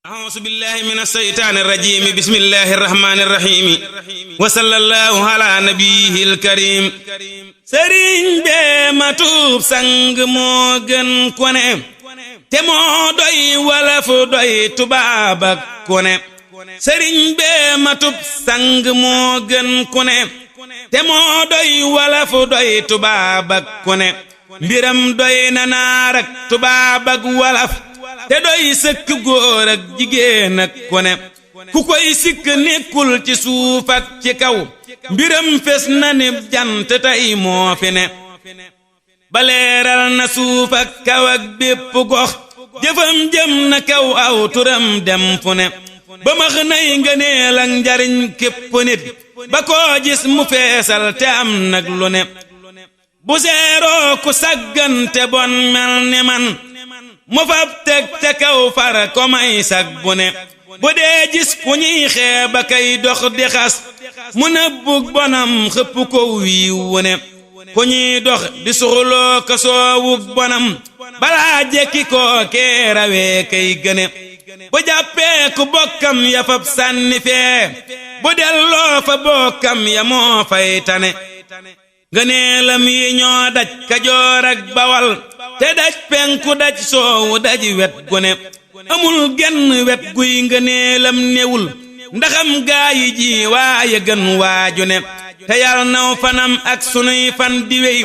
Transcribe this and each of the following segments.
أعوذ بالله من الشيطان الرجيم بسم الله الرحمن الرحيم وصلى الله على نبيه الكريم sëriñ bee ma tuub sang moo gën ku ne te moo doy wolof doy tubaab ak ku ne sëriñ bee ma tuub sang moo gën ku ne te moo doy wolof doy tubaab ak ku ne mbiram doy na naar ak tubaab ak wolof te doy sëkk góor ak jigéen ak ku ne ku koy sikk nekkul ci suuf ak ci kaw mbiram fes na ni jant tey moo fi ne baleeral na suuf ak kaw ak bépp gox jëfam jëm na kaw aw turam dem fu ne ba max nay ngëneel ak njariñ képp nit ba koo gis mu feesal te am nag lu ne bu seeroo ku saggante bon mel ni man mu fab teg ca kaw fara ko may sag bu ne bu dee gis ku ñuy xeeba kay dox di xas mu nëbbug bonam xëpp ko wiiw wu ne ku ñuy dox di suxuloo ko soowug bonam balaa jekki koo kee rawee kay gëne bu jàppee ku bokkam ya fab sànni fee bu delloo fa bokkam ya moo fay tane ngëneelam yi ñoo daj Kajoor ak Bawal te daj penku daj soowu daj wet gu ne amul genn wet guy ngëneelam newul ndaxam gaa yi ji waaye gën waaju ne te yal naw fanam ak sunuy fan di wey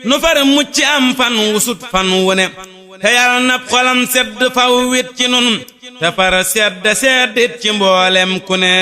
nu far mucc am fan wusut fan wu ne te yal na xolam sedd faw wit ci nun te far sedd seddit ci mboolem ku ne